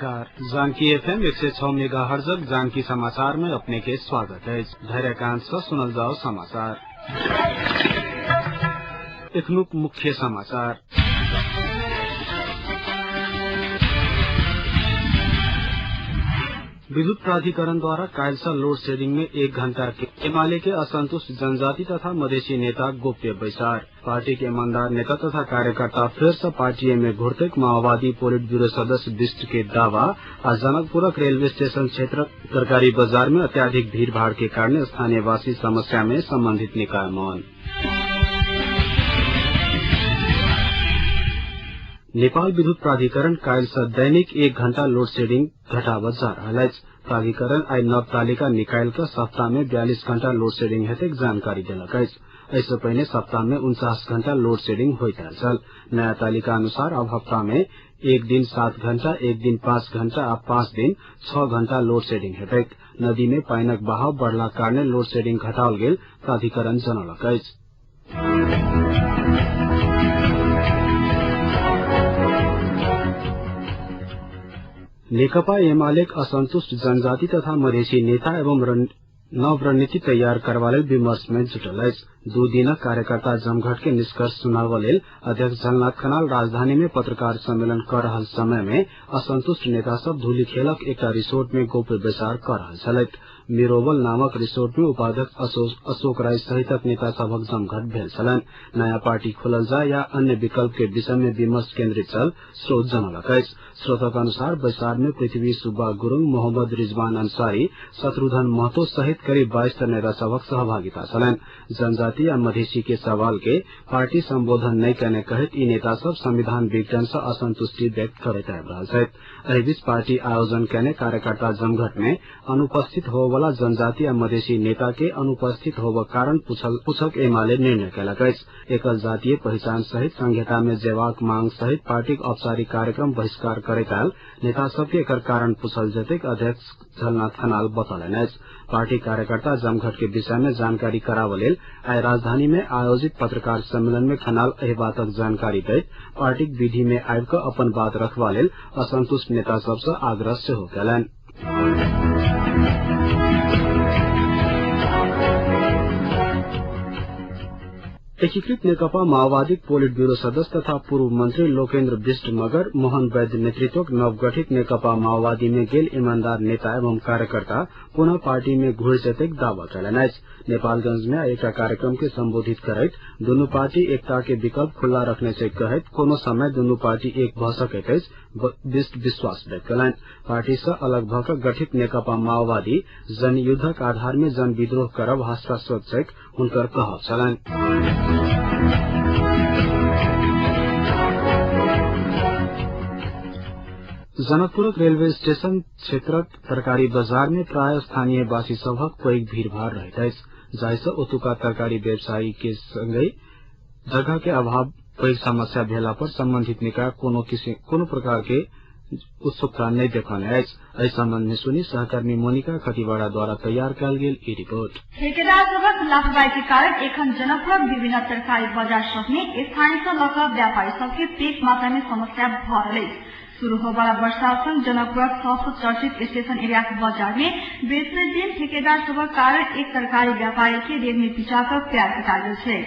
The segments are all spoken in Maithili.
नमस्कार। जानकी एफएम 106 मेगाहर्जक जानकी समाचार में अपने के स्वागत अछि। धैर्यकांत से सुनल जाओ समाचार। एखनुक मुख्य समाचार। विद्युत प्राधिकरण द्वारा काल्हि से लोड शेडिंग में 1 घंटा के एमाले के असंतुष्ट जनजाति तथा मधेसी नेता गोप्य बैसार। पार्टी के ईमानदार नेता तथा कार्यकर्ता फिर से पार्टी में घुरते माओवादी पोलिट ब्यूरो सदस्य बिष्ट के दावा। आ जनकपुरक रेलवे स्टेशन क्षेत्र तरकारी बाजार में अत्याधिक भीड़ भाड़ के कारण स्थानीयवासी समस्या में संबंधित निकाय मौन। नेपाल विद्युत प्राधिकरण काल्हि से दैनिक 1 घंटा लोड शेडिंग घटावत जा रहल अछि। प्राधिकरण आइ नव तालिका निकालि कऽ सप्ताह में 42 घंटा लोड शेडिंग हेतैक जानकारी देलक अछि। एहि पहिने सप्ताह में 49 घंटा लोड शेडिंग होइत आयल छल। नया तालिका अनुसार अब हफ्ता में 1 दिन 7 घंटा, 1 दिन 5 घंटा आ 5 दिन 6 घंटा लोड शेडिंग हेतैक। नदी में पानिक बहाव बढ़लाक कारणे लोड शेडिंग घटाओल गेल प्राधिकरण जनौलक अछि। नेकपा एमालेक असंतुष्ट जनजाति तथा मधेसी नेता एवं नव रणनीति तैयार करबा लेल विमर्श में जुटल अछि। 2 दिनक कार्यकर्ता जमघट के निष्कर्ष सुनाबऽ लेल अध्यक्ष झलनाथ खनाल राजधानी में पत्रकार सम्मेलन कर रहल समय में असंतुष्ट नेता सब धूलिखेलक एकटा रिसोर्ट में गोप्य बैसार कर रहल छलथि। मिरोबल नामक रिसोर्ट में उपाध्यक्ष अशोक राय सहितक नेता सभक जमघट भेल छलनि। नया पार्टी खोलल जाय या अन्य विकल्प के विषय में विमर्श केन्द्रित छल, स्रोत जनौलक अछि। स्रोतक अनुसार बैसार में पृथ्वी सुब्बा गुरूङ, मोहम्मद रिजवान अंसारी, शत्रुघ्न महतो सहित करीब 22 नेता सभक सहभागिता छलनि। जनजाति आ मधेसी के सवाल के पार्टी संबोधन नहि केने कहैत ई नेता सब संविधान विघटन से असंतुष्टि व्यक्त करैत आबि रहल छथि। एहि बीच पार्टी आयोजन केने कार्यकर्ता जमघट में अनुपस्थित होबयवला जनजाति आ मधेसी नेता के अनुपस्थित होबक कारण पूछक एमाले निर्णय केलक अछि। एकल जातीय पहिचान सहित संहिता में जेबाक मांग सहित पार्टीक औपचारिक कार्यक्रम बहिष्कार करैत आयल नेता सबके एकर कारण पूछल जेतैक अध्यक्ष झलनाथ खनाल बतौलनि अछि। पार्टी कार्यकर्ता जमघट के विषय में जानकारी कराबऽ लेल आइ राजधानी में आयोजित पत्रकार सम्मेलन में खनाल एहि बातक जानकारी दैत पार्टीक विधि में आबि कऽ अपन बात रखबा लेल असंतुष्ट नेता सब सँ आग्रह सेहो केलनि। एकीकृत नेकपा माओवादीक पोलिट ब्यूरो सदस्य तथा पूर्व मंत्री लोकेन्द्र बिष्ट मगर मोहन वैद्य नेतृत्वक नवगठित नेकपा माओवादी में गेल ईमानदार नेता एवं कार्यकर्ता पुनः पार्टी में घुरि जेतैक दावा केलनि अछि। नेपालगंज में एकटा कार्यक्रम के संबोधित करैत दुनू पार्टी एकता के विकल्प खुल्ला रखने छै कहैत कोनो समय दुनू पार्टी एक भऽ सकैत अछि बिष्ट विश्वास व्यक्त केलनि। पार्टी सँ अलग भऽ कऽ गठित नेकपा माओवादी जनयुद्धक आधार में जन विद्रोह करब हास्यास्पद छैक हुनकर कहब छलनि। जनकपुरक रेलवे स्टेशन क्षेत्रक तरकारी बाजार में प्राय स्थानीयवासी सभक पैघ भीड़भाड़ रहैत अछि, जाहि सँ ओतुका तरकारी व्यवसायी के संगहि जगह के अभाव पैघ समस्या भेला पर संबंधित निकाय कोनो प्रकार के उत्सुकता नहि देखौने अछि। एहि संबंध में सुनी सहकर्मी मोनिका खतिवाड़ा द्वारा तैयार कयल गेल ई रिपोर्ट। ठेकेदार सभक लापरवाही के कारण एखन जनकपुरक विभिन्न तरकारी बाजार सब में स्थानीय सँ लऽ कऽ व्यापारी सबके पैघ मात्रा में समस्या भऽ रहल अछि। शुरू होबयवला वर्षा संग जनकपुरक सबसँ चर्चित स्टेशन एरियाक बाजार में बृहस्पति दिन ठेकेदार सभक कारण एक तरकारी व्यापारी के रेल में पिचा कऽ पैर कटा गेल छै।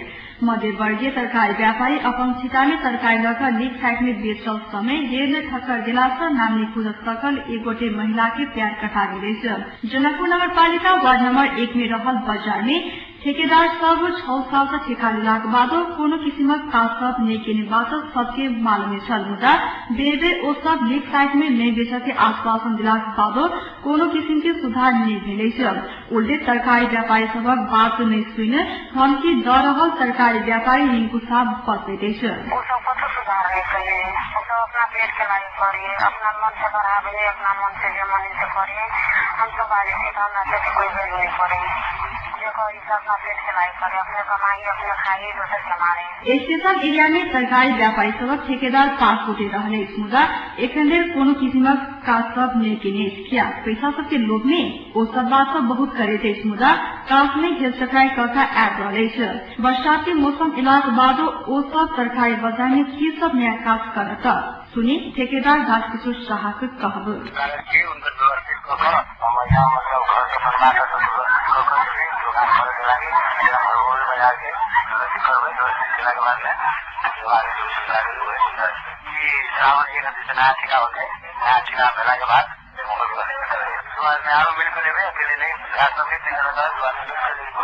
मध्यवर्गीय तरकारी व्यापारी अपन छिटा में तरकारी लऽ कऽ लीक साइड में बेचल समय रेल में ठक्कर देला सँ नाम नहि खुजल सकल एक गोटे महिला के पैर कटा गेल अछि। जनकपुर नगरपालिका वार्ड नंबर 1 में रहल बाजार में ठेकेदार सब 6 साल सँ ठेका लेलाक बादो कोनो किसिमक काज सब नहि केने बात सबके मालूम छल, मुदा बेर बेर ओ सब लीक साइड में नहि बेचऽ के आश्वासन देलाक बादो कोनो किसिम के सुधार नहि भेल अछि। उल्टे तरकारी व्यापारी सभक बात नहि सुनि धमकी दऽ रहल तरकारी व्यापारी रिंकू साह बतबैत अछि। ओ सब कतौ सुधार नहि केने, ओ सब अपना पेट के लागि करिए, अपना मन से बढ़ाबे, अपना मन से जे मन से करिए। हम सब बाजै छी तऽ हमरा सबके कोई वैल्यू नहि करे, जे करी से अपना पेट के लागि करे, अपने कमाई अपने खाई दोसर के मारे। स्टेशन एरिया में तरकारी व्यापारी सभक ठेकेदार 5 गोटे रहल अछि, मुदा एखन धरि कोनो किसिमक काज सब नहि केने अछि। किया पैसा सबके लोभ में ओ सब बात सब बहुत करैत अछि, मुदा काज में हेलचक्राइ कऽ कऽ आबि रहल अछि। बरसात के मौसम एलाक बादो ओ सब तरकारी बाजार में की सब नया काज करत। सुनी ठेकेदार राजकिशोर शाह के कहब।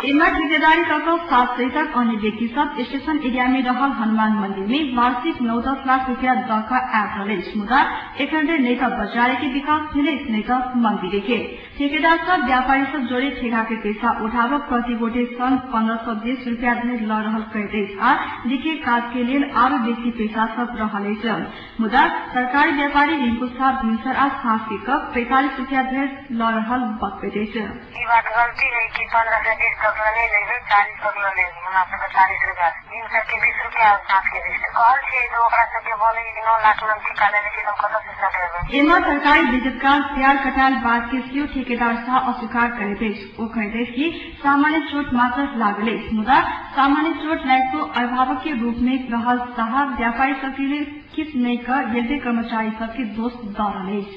एमा ठेकेदारी कऽ सात सहितक अन्य व्यक्ति सब स्टेशन एरिया में रहल हनुमान मंदिर में वार्षिक 9-10 लाख रुपया दऽ कऽ आबि रहल अछि, मुदा एखन धरि नहि तऽ बाजार के विकास भेल अछि नहि तऽ मंदिर के। ठेकेदार सब व्यापारी सब जोड़े ठेका के पैसा उठाबऽ प्रति गोटे संग 1520 रुपया धरि लऽ रहल कहैत अछि आ लिखे काज के लेल आरो बेसी पैसा सब रहल अछि। मुदा सरकारी व्यापारी रिंकू साह भिनसर आ साँझ के कऽ 45 रुपया धरि लऽ रहल बतबैत अछि। ई बात गलती है कि 15 से 20 तक नहीं लेबै, 40 तक ल लेबै। हमरा सबके 40 रुपया, भिनसर के 20 रुपया और साँझ के 20। कहल छियै तऽ ओकरा सबके बोले कि 9 लाख में ठेका लेने छी, हम कतऽ से सकेबै। एम्हर सरकारी विद्युतकार प्यार कटायल बात के सेहो ठेकेदार साह अस्वीकार करैत अछि। ओ कहैत अछि कि सामान्य चोट मात्र लागल अछि, मुदा सामान्य चोट लागितो अभिभावक के रूप में रहल साह व्यापारी सबके लेल किछु नहि कऽ रेलवे कर्मचारी सबके दोष दऽ रहल अछि।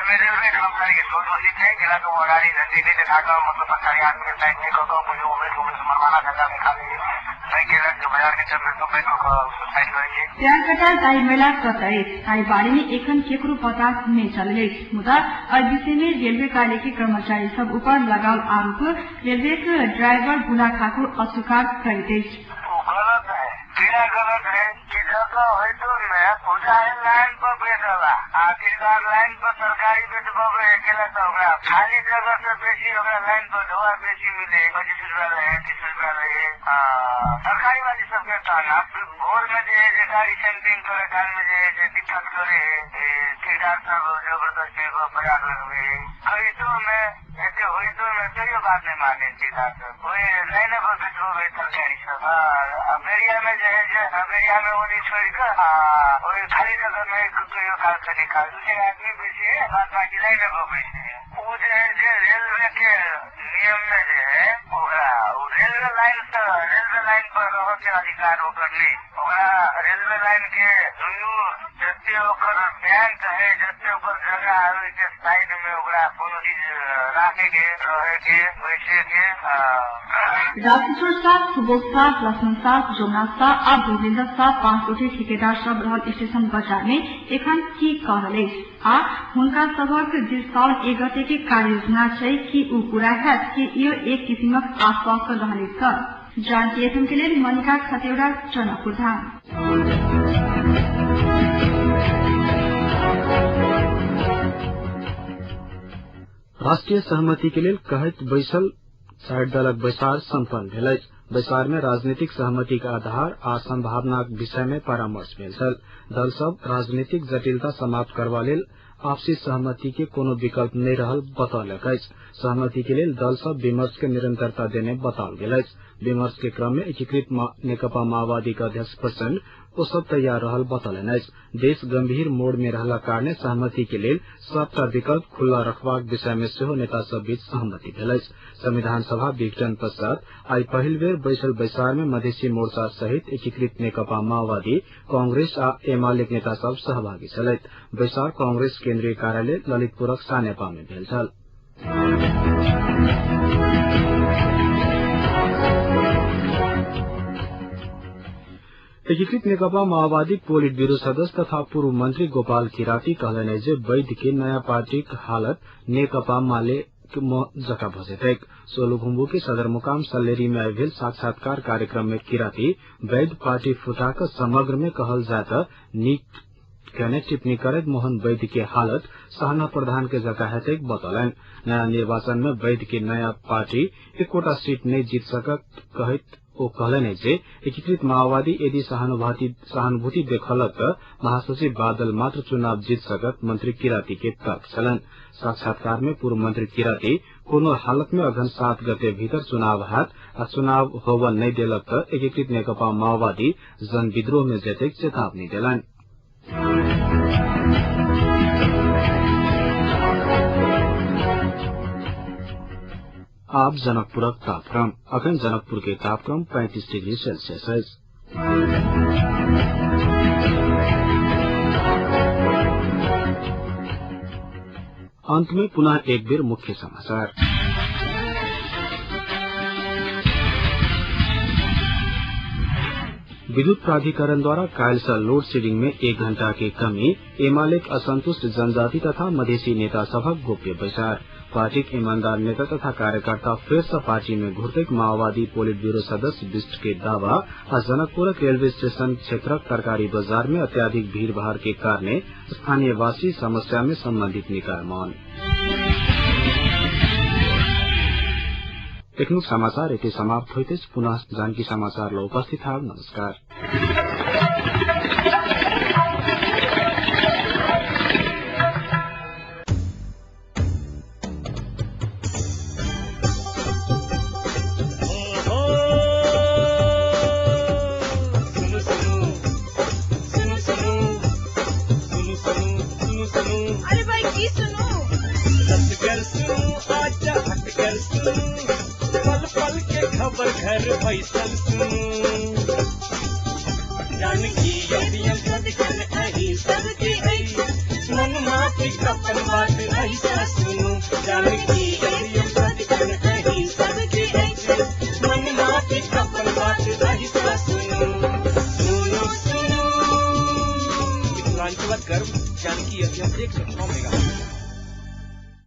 रेलवे कर्मचारी के दोष उचित है, गेला तो गाड़ी झंडी नहीं देखा कऽ मतलब सरकारी आदमी के साइड नहीं कऽ कऽ मनमाना धंधा देखा नहीं केलक, जो बाजार के चक्कर तो बैंक कऽ साइड करै छै। प्यार कटायल ताहि महिला कतऽ अछि ताहि बारे में एखन केकरो पता नहि चलल अछि, मुदा एहि विषय में रेलवे कार्यालय के कर्मचारी सब ऊपर लगाओल आरोप रेलवे के ड्राइवर भोला ठाकुर अस्वीकार करैत अछि। गलत है, क्रिया गलत है कि जगह होइतो में पूजा लाइन पर बेचला, आखिरकार लाइन पर तरकारी बेचबे अकेला तऽ ओकरा खाली जगह से बेसी ओकरा लाइन पर ढोआ बेसी मिले, 25 रुपया ले, 30 रुपया ले। तरकारी वाली सबके कहना भोर में जे है जे गाड़ी सेंटिंग करे काल में जे है जे दिक्कत करे है, ठेकेदार सब जबरदस्ती बाजार लगबे है। कहितो में एते होइतो में तैयो बात नहीं माने ठेकेदार सब, ओहि लाइने पर बेचबे तरकारी सब। अमेरिया में जे है जे अमेरिया में ओनी छोड़ि कऽ आ ओहि खाली जगह में कहियो काल कनि काल दू चारि आदमी बेसी है, बाद बाकी लाइने पर बैसे है। ओ जे है जे रेलवे के नियम में जे है ओकरा रेलवे लाइन से रेलवे लाइन पर रहऽ के अधिकार ओकर नहि, ओकरा रेलवे लाइन के दुनू जते ओकर बैंक है जते ओकर जगह है ओहिके साइड में ओकरा कोनो चीज राखे के रहे के बैसे के। राजकिशोर साह, सुबोध साह, लक्ष्मण साह, जोगनाथ साह आ भोगेन्द्र साह 5 गोटे ठेकेदार सब रहल स्टेशन बाजार में एखन की कऽ रहल अछि आ हुनका सभक जे साउन 1 गते के कार्य योजना छै कि ऊ पूरा हैत कि इहो एक किसिमक आश्वासन रहल अछि। जानकी एफएम के लेल मनिका खतेौरा, जनकपुर धाम। राष्ट्रिय सहमति के लेल कहैत बैसल 4 दलक बैसार सम्पन्न भेल अछि। बैसार में राजनीतिक सहमति के आधार आ संभावनाक विषय में परामर्श भेल छल। दल सब राजनीतिक जटिलता समाप्त करबा लेल आपसी सहमति के कोनो विकल्प नहि रहल बतौलक अछि। सहमति के लेल दल सब विमर्श के निरंतरता देने बताओल गेल अछि। विमर्श के क्रम में एकीकृत नेकपा माओवादी के अध्यक्ष प्रचण्ड ओ सब तैयार रहल बतौलनि अछि। देश गंभीर मोड़ में रहला कारणे सहमति के लेल सबटा विकल्प खुल्ला रखबाक विषय में सेहो नेता सब बीच सहमति भेल अछि। संविधान सभा विघटन पश्चात आइ पहिल बेर बैसल बैसार में मधेसी मोर्चा सहित एकीकृत नेकपा माओवादी, कांग्रेस आ एमाले नेता सब सहभागी छलथि। बैसार कांग्रेस केन्द्रीय कार्यालय ललितपुरक सानेपा में भेल छल। एकीकृत नेकपा माओवादी पोलिट ब्यूरो सदस्य तथा पूर्व मंत्री गोपाल किराती कहलनि जे वैद्य के नया पार्टीक हालत नेकपा माले जका भऽ जेतैक। सोलुखुम्बु के सदरमुकाम सल्लेरी में भेल साक्षात्कार कार्यक्रम में किराती वैद्य पार्टी फुटा कऽ समग्र में कहल जाय तऽ नीक केने टिप्पणी करैत मोहन वैद्य के हालत सहना प्रधान के जका हेतैक बतौलनि। नया निर्वाचन में वैद्य के नया पार्टी एकोटा सीट नहि जीत सकत कहैत ओ कहलनि जे एकीकृत माओवादी यदि सहानुभूति देखलक तऽ महासचिव बादल मात्र चुनाव जीत सकत मंत्री किराती के तर्क छलनि। साक्षात्कार में पूर्व मंत्री किराती कोनो हालत में अघन 7 गते भीतर चुनाव हैत आ चुनाव होबऽ नहि देलक तऽ एकीकृत नेकपा माओवादी जनविद्रोह में जेतैक चेतावनी देलनि। आब जनकपुरक तापक्रम। अखन जनकपुर के तापक्रम 35 डिग्री सेल्सियस अछि। अंत में पुनः एक बेर मुख्य समाचार। विद्युत प्राधिकरण द्वारा काल्हि सँ लोड शेडिंग में 1 घंटा के कमी, एमालेक असंतुष्ट जनजाति तथा मधेसी नेता सभक गोप्य बैसार। पार्टीक ईमानदार नेता तथा कार्यकर्ता फेर सँ पार्टी में घुरतैक माओवादी पोलिट ब्यूरो सदस्य बिष्ट के दावा आ जनकपुरक रेलवे स्टेशन क्षेत्रक तरकारी बाजार में अत्याधिक भीड़भाड़ के कारणे स्थानीयवासी समस्या में संबंधित निकाय मौन। एखनुक समाचार एते समाप्त होइत अछि। पुनः जानकी समाचार ल उपस्थित हब। नमस्कार। अरे भाई की सुनू, आजा हटकर सुनू, पल पल के खबर घर बैसल सुनू, जानकी अभियम सदखन अही सबके अछि, मन माफी अपन बात ऐसा सुनू, जानकी अभियम सदखन अही सबके अछि, मन माफी अपन बात ऐसा सुनू, सुनू सुनू। मिथिलांचलक गर्व जानकी एफएम 106 मेगाहर्ट्ज।